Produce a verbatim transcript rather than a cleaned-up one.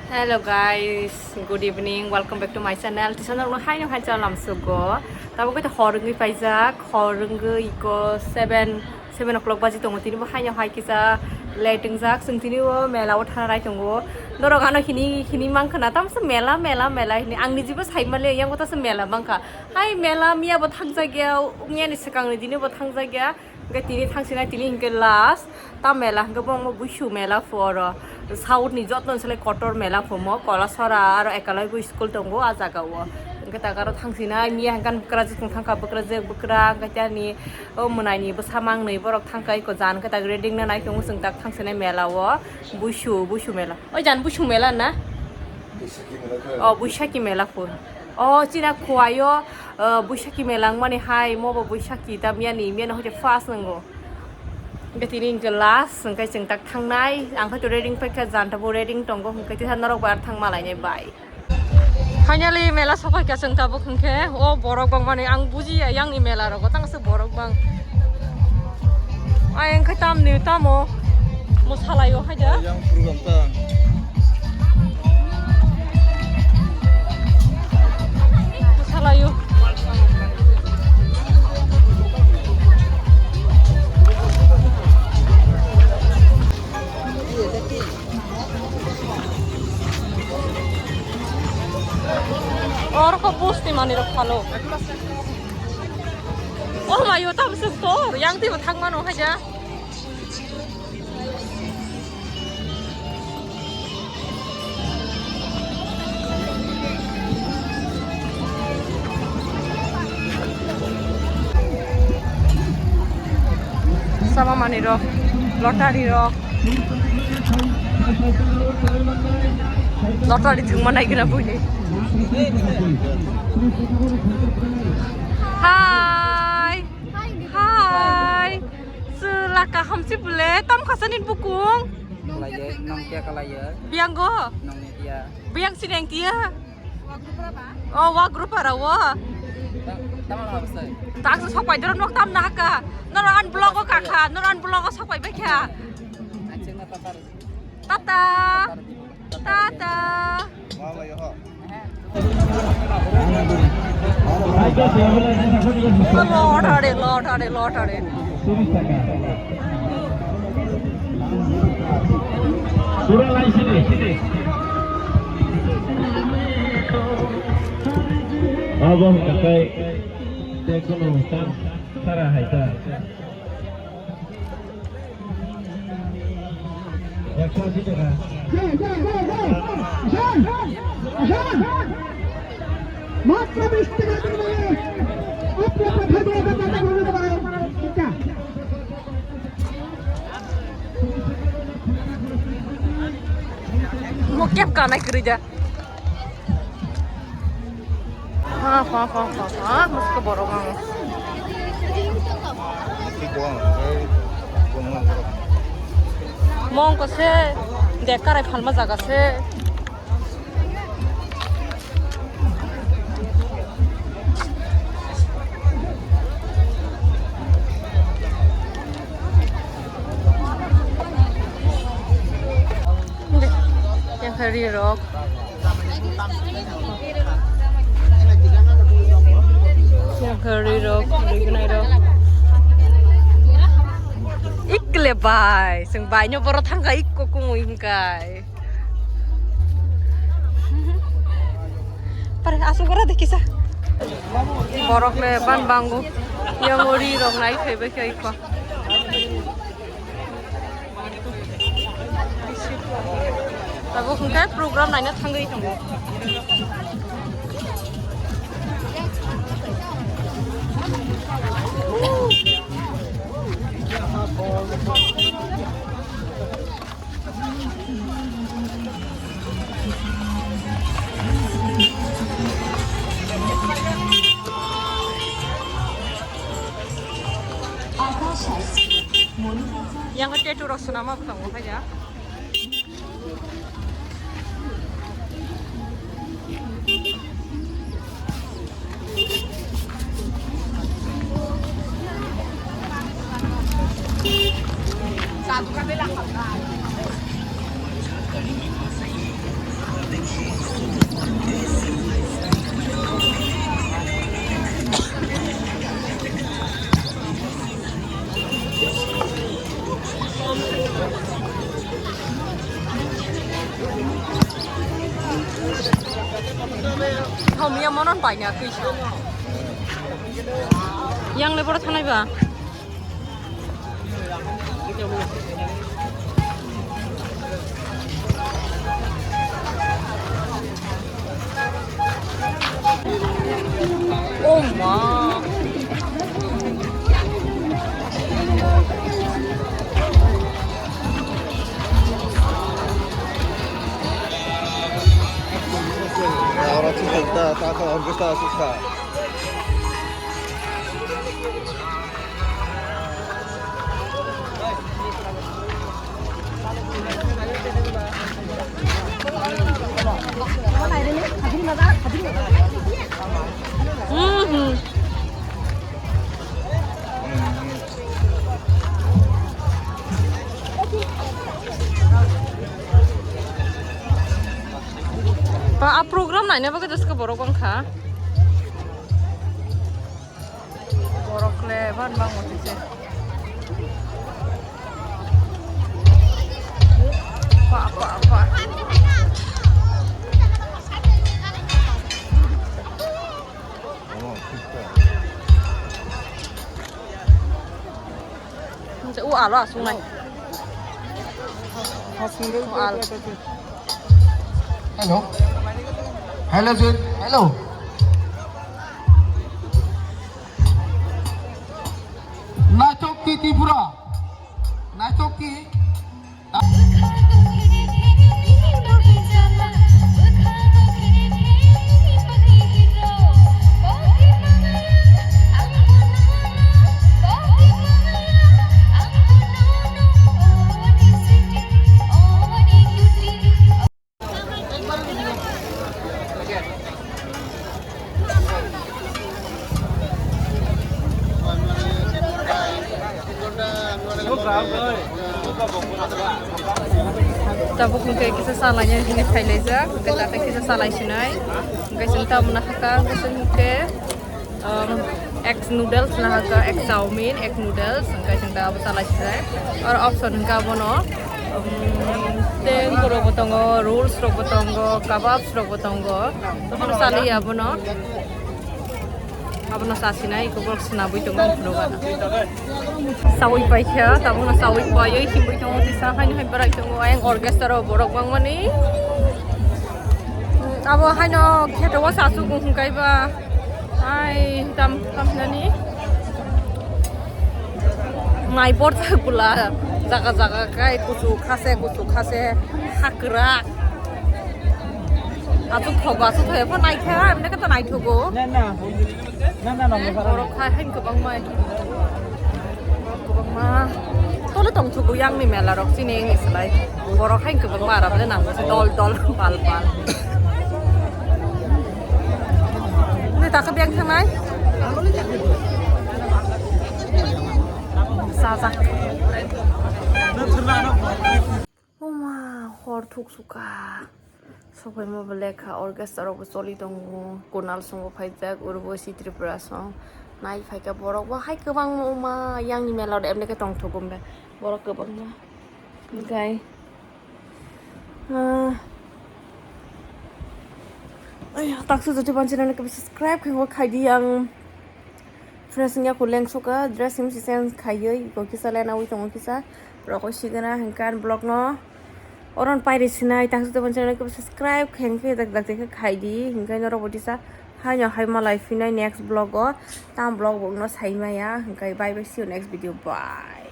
Hello guys, good evening, welcome back to my channel. Tisa norokno haino hai channel lamsugo. Tabo khe hor wngwi paijak, hor wngwi iko seven, seven o'clock baji tongo. Tini bo haino hai kisa late wngjak. Chwng tini o mela o thana nai tongo. Norok ano hini hini mankha na, tamsa mela, mela, mela hini. Ang nijibo sai male, yang kota se mela mankha. Hai mela miya bo thangjak ya, miya ni swkang ni dini bo thangjak ya. Hingke tini thangsinai tini hingke last ta mela hingke bo wngmo buisu mela pho oro. South ni jotto ni selai kotor mela pho mo Kolasora aro Ekalaibo school tongo a jaga o. Hingke ta aro thangsinai miya hingke bwkrajwk tong thangkha bwkrajwk bwkra hingke tei ani o mwnai ni bwsa mangnoi borok thangkha eko jan khe ta reading na nai tongo chwng tak thangsinai mela o buisu buisu mela. Oi jan buisu mela na? O buisaki mela pho. O chini khuaio, uh, buisaki mela wngmani hai, mobo buisaki tamyani, miyano hwnkhe first wngo. Hwnkhe tini hwnkhe last, hwnkhe chwng tak thangnai, ang khe to reading paikha, janta bo reading tongo, hwnkhe tisa norok bai ar thang malainai bai. Finally, mela sokoika chwng tabuk hwnkhe, o borok bangmani ang bujiya, yang ni mela rogo tangsa borok bang. Ayang khe tamni tamo, mo salaio hai da. Yang program ta. Salayo. Or ko posti mani rok phalo. Oh mayo tam suk tor, yang tibo thang mano haja. Sama mani rok, lottery rok. Lottery thwngma nai gina buini. Hi. Hi. Chwla kaham si bwle, tam khasa ni bukung. Kalaiya, nong kya kalaiya? Biang go? Nong ni kya? Biang si neng tia? Oh, wa group ara wo. Ta-, tama la bwsai? Tak se sok pai doro nok tam na ka. Noro an blog o ka kha, noro an blog o sok pai bai kha. Ang cheng na tatar. Tata. Tatar di. Tata. Lottery, lottery, lottery. Pura lai sini, sini. Abang kakai, dia kunu tang, sara hai ta. Ekso ashi taka. মাত্র বিশ টাকা বিনিময়ে আপনি আপনার ভাগ্যের ব্যাপারটা করে নিতে পারেন। Mo kep kanai kwrwi da. Ha, ha, ha, ha, ha, musko borok ang. Mong ko se, de karai phalma jaga se. Yang kari rok. Yang kari rok, rignai rok. Ikle bai, seng bai nyo boro thangka ikko kumui hingkai. Pare, asuk ora dekisa. Borok le ban bangu. Yang ori rok nai thai bai kai ko. Tabuk hwnkhe program naina thangwi tongo. Yang tattoo rok swnama bo tongo, haja. Thom ya monon pai na kisa. Yang le boro thanai ba. Oh ma. Ahora sí está, está, está, orquesta está. Mhm. Ba, a program naina bagwi jeske borok wngkha. Borok le ban bang motise. Pa, pa, pa. Nse u alo asung nai. U al. Hello. Hello, Jin. Hello. Naithok ki Tripura. Naithok ki. Tabuk hwnkhe kisa salaina hwnwi phailaijak, hwnkhe tabuk kisa salai sinai, hwnkhe chwng tabukno hakha, hwnkhe chwng hwnkhe, um, egg noodles nahakha, egg chowmin, egg noodles, hwnkhe chwng tabuk salai sinai. Oro option hwnkhe abono, um, tei borok bo tongo, rolls rok bo tongo, kebabs rok bo tongo, abono salai abono. Abono chasinai, iko borok swnabwi tongo, ang phunukgana. Chaui paikha, tabukno chaui paiwi himwi tongo, kisa haino hai berai tongo, ayang orchestra o borok bangmani. Abo haino kheto o chachugo hwnkaiba, ai tam, tam hinani. Mai borthai bwla, jaga jaga khai kuchuk khase, kuchuk khase, hakrak. Achuk thogo, achuk thogo, pho naikha, emne khe to naithogo. Na, na. Na, na, na, na, na. Borok khai hain kwbangma. Borok kwbangma. Tole tongthogo yangni mela rok chini wngni slai. Borok hain kwbangma aram le nango se dol dol, pal pal. Ni takha beng thangnai. Sajak. Oma, hor thuk suka. Sokphaima bo lekha orchestra rok bo choli tongo. Kunal song bo phaijak, Urbosi Tripura song. Nai phaikha borok bo hai kwbangma oma yangni mela rok emne khe tongthogo hwnba. Borok kwbangma. Hwnkhe, ah, ai, taksa jotoi banchina subscribe khe khaidi ang. Fresh wngya kho lengsoka, dress him si change khaiwi, bo kisa lena ui tongo kisa. Rokoi sigana hwnkhe ani vlog no. Oron pairi sinai, tang sute bonsi nai subscribe khe hwnkhe dak dak khe khai di, hwnkhe norok bo tisa haino hai malai phinai next vlog o, tam vlog bo no sai maya, hwnkhe bye bye, see you next video, bye.